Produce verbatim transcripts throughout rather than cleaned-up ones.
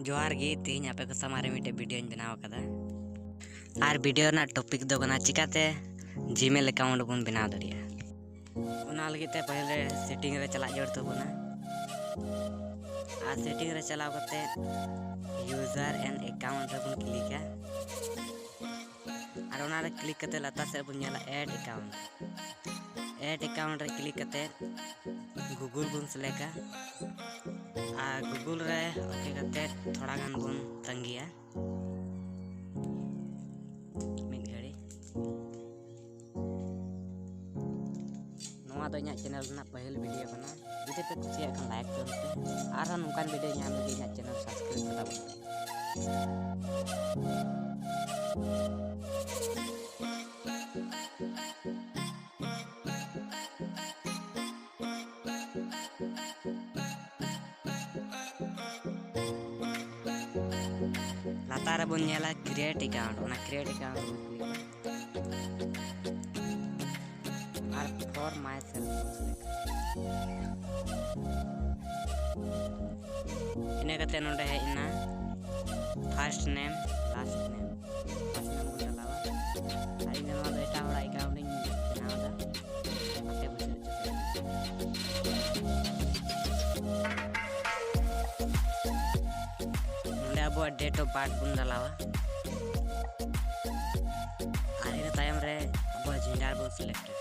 ᱡᱚᱦᱟᱨ ᱜᱮ, ᱛᱮᱦᱮᱧ ᱟᱯᱮ ᱠᱚ ᱥᱟᱢᱟᱝ ᱨᱮ ᱢᱤᱫᱴᱮᱡ videoᱧ ᱵᱮᱱᱟᱣ ᱟᱠᱟᱫᱟ᱾ ᱟᱨ video ᱨᱮᱱᱟᱜ topic ᱫᱚ ᱠᱟᱱᱟ ᱪᱤᱠᱟᱛᱮ Gmail account ᱵᱚᱱ ᱵᱮᱱᱟᱣ ᱫᱟᱲᱮᱭᱟᱜᱼᱟ᱾ ᱚᱱᱟ ᱞᱟᱹᱜᱤᱫ ᱛᱮ ᱯᱟᱹᱦᱤᱞ ᱨᱮ setting ᱨᱮ ᱪᱟᱞᱟᱜ ᱡᱟᱹᱨᱩᱲ ᱛᱟᱵᱚᱱᱟ᱾ ᱟᱨ setting ᱨᱮ ᱪᱟᱞᱟᱣ ᱠᱟᱛᱮ user and account ᱨᱮᱵᱚᱱ clickᱟ᱾ ᱟᱨ ᱚᱱᱟ ᱨᱮ click ᱠᱟᱛᱮ ᱞᱟᱛᱟᱨ ᱥᱮᱫ ᱵᱚᱱ ᱧᱮᱞᱟ add account᱾ Add account ᱨᱮ click ᱠᱟᱛᱮ Google ᱵᱚᱱ selectᱟ᱾ ᱟᱨ Google ᱨᱮ OK ᱠᱟᱛᱮ ᱛᱷᱚᱲᱟ ᱜᱟᱱ ᱵᱚᱱ ᱛᱟᱺᱜᱤᱭᱟ ᱢᱤᱫ ᱜᱷᱟᱹᱲᱤ᱾ ᱱᱚᱣᱟ ᱫᱚ ᱤᱧᱟᱹᱜ channel ᱨᱮᱱᱟᱜ ᱯᱟᱹᱦᱤᱞ video ᱠᱟᱱᱟ᱾ ᱡᱩᱫᱤ ᱯᱮ ᱠᱩᱥᱤᱭᱟᱜ ᱠᱷᱟᱱ like ᱛᱟᱵᱚᱱ ᱯᱮ᱾ ᱟᱨᱦᱚᱸ ᱱᱚᱝᱠᱟᱱ video ᱧᱟᱢ ᱞᱟᱹᱜᱤᱫ ᱤᱧᱟᱹᱜ channel subscribe ᱠᱟᱛᱟ ᱵᱚᱱ ᱯᱮ᱾ ᱞᱟᱛᱟᱨ ᱨᱮᱵᱚᱱ ᱧᱮᱞᱟ create account, ᱚᱱᱟ create account ᱨᱮᱵᱚᱱ click ᱟ᱾ ᱟᱨ for myself ᱵᱚᱱ select ᱟ᱾ ᱤᱱᱟᱹ ᱠᱟᱛᱮ ᱱᱚᱰᱮ ᱦᱮᱡ ᱮᱱᱟ first name, last name, first name ᱵᱚᱱ ᱪᱟᱞᱟᱣᱟ᱾ ᱟᱨ ᱤᱧ ᱫᱚ ᱱᱚᱣᱟ ᱫᱚ ᱮᱴᱟᱜ ᱦᱚᱲᱟᱜ account ᱤᱧ ᱵᱮᱱᱟᱣ ᱮᱫᱟ᱾ ᱟᱯᱮ ᱵᱩᱡᱷᱟᱹᱣ ᱦᱚᱪᱚ ᱯᱮ᱾ ᱱᱚᱰᱮ ᱟᱵᱚᱣᱟᱜ date of birth ᱵᱚᱱ ᱰᱟᱞᱟᱣᱟ᱾ ᱟᱨ ᱤᱱᱟᱹ ᱛᱟᱭᱚᱢ ᱨᱮ ᱟᱵᱚᱣᱟᱜ gender ᱵᱚᱱ select ᱟ᱾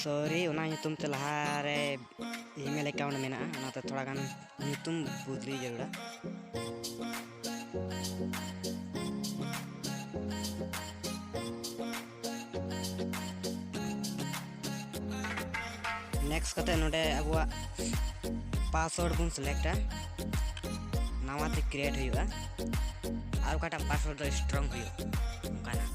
Sorry, ᱚᱱᱟ ᱧᱩᱛᱩᱢ ᱛᱮ ᱞᱟᱦᱟᱨᱮ email account ᱢᱮᱱᱟᱜᱼᱟ, ᱚᱱᱟᱛᱮ ᱛᱷᱚᱲᱟ ᱜᱟᱱ ᱧᱩᱛᱩᱢ ᱵᱚᱫᱞᱤ ᱡᱟᱹᱨᱩᱲᱟ᱾ Next ᱠᱟᱛᱮ ᱱᱚᱰᱮ ᱟᱵᱚᱣᱟᱜ password ᱵᱚᱱ select ᱟ᱾ ᱱᱟᱣᱟ ᱛᱮ ᱠᱨᱤᱭᱮᱴ ᱦᱩᱭᱩᱜᱼᱟ, ᱟᱨ ᱚᱠᱟᱴᱟᱜ ᱯᱟᱥᱣᱟᱨᱰ ᱫᱚ ᱥᱴᱨᱚᱝ ᱦᱩᱭᱩᱜᱼᱟ, ᱚᱱᱠᱟᱱᱟᱜ᱾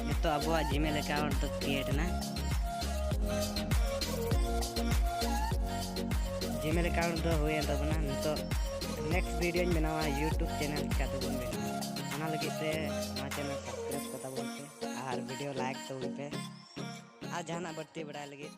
ᱱᱤᱛᱚᱜ ᱟᱵᱚᱣᱟᱜ ᱡᱤᱢᱮᱞ ᱮᱠᱟᱣᱩᱱᱴ ᱫᱚ ᱠᱨᱤᱭᱮᱴ ᱮᱱᱟ᱾ ᱡᱤᱢᱮᱞ ᱮᱠᱟᱣᱩᱱᱴ ᱫᱚ ᱦᱩᱭᱮᱱ ᱛᱟᱵᱚᱱᱟ᱾ ᱱᱤᱛᱚᱜ ᱱᱮᱠᱥᱴ ᱵᱷᱤᱰᱤᱭᱳᱧ ᱵᱮᱱᱟᱣᱟ, ᱭᱩᱴᱩᱵᱽ ᱪᱮᱱᱮᱞ ᱪᱤᱠᱟᱹ ᱛᱮᱵᱚᱱ ᱵᱮᱱᱟᱣᱟ, ᱚᱱᱟ ᱞᱟᱹᱜᱤᱫ ᱛᱮ ᱱᱚᱣᱟ ᱪᱮᱱᱮᱞ ᱥᱟᱵᱥᱠᱨᱟᱭᱤᱵᱽ ᱠᱟᱛᱟ ᱵᱚᱱ ᱯᱮ ᱟᱨ ᱵᱷᱤᱰᱤᱭᱳ ᱞᱟᱭᱤᱠ ᱛᱟᱵᱚᱱ ᱯᱮ᱾ ᱟᱨ ᱡᱟᱦᱟᱱᱟᱜ ᱵᱟᱹᱲᱛᱤ ᱵᱟᱲᱟᱭ ᱞᱟᱹᱜᱤᱫ